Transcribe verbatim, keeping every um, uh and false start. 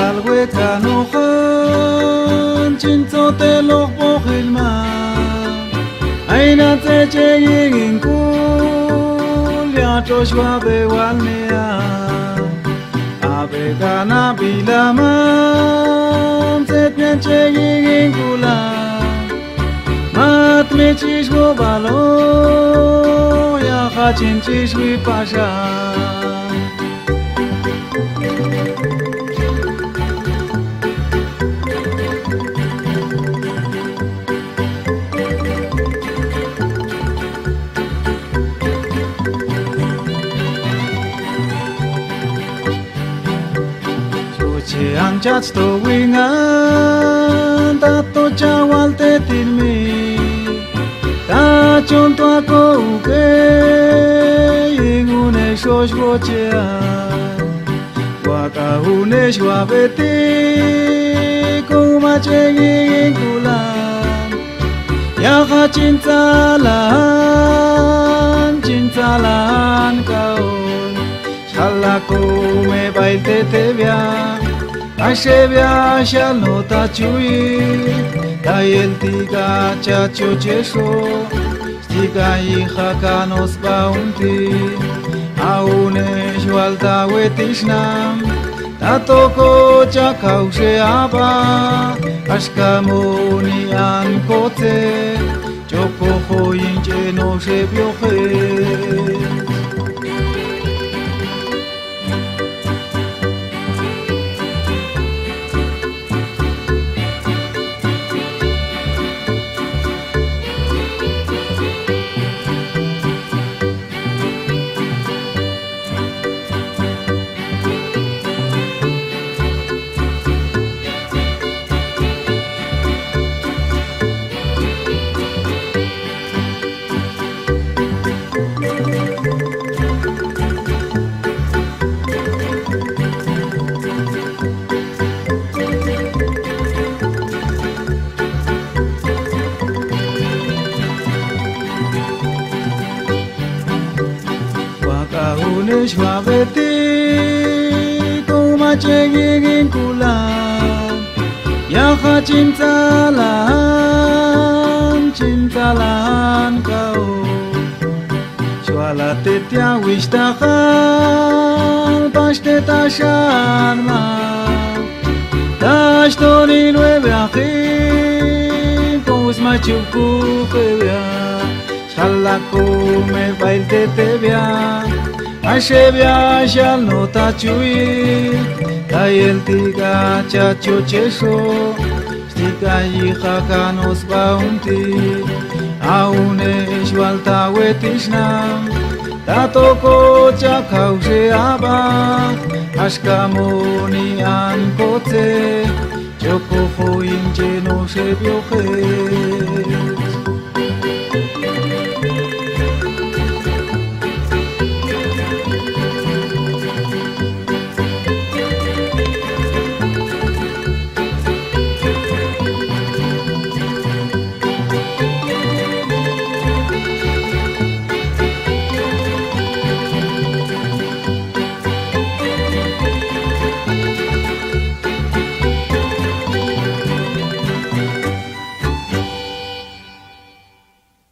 Alwe kanojan chinto telok bojilma, aina tse chengingin kulia tro suabe walnea. Abe kana bilaman tse pian chengingin kula, mat me chiswo balo, ya kachin chiswi pasa. Suci ancat towingan, tato cawal tetinmi, tacon tuako uke, ingune sos bocean. Wakaune suabeti, kuma cengingin kulan. Yaha cintalan, cintalan kaun. Salaku me bail tete bia, ase bia sial no tacui. Tayel tiga caco ceso. Tiga iha kanos baunti, aune sual tawe tisnam, tatoko cakau se aba, askamo ni an kote, coko hoin ceno se biohe. Wakaune suabeti, kuma cengingin kulan. Yaha cintalan, cintalan kau. Suala tetia wis tahan, pas tetasan ma. Tas toni lue biahin, pos macuku kewia. Salaku me bail tete bia, ase bia sial no tacui, tayel tiga caco ceso, tiga iha kanos baunti, aune sual tawe tisnam, tatoko cakau se aba, askamo ni an kote, coko hoin ceno se biohe.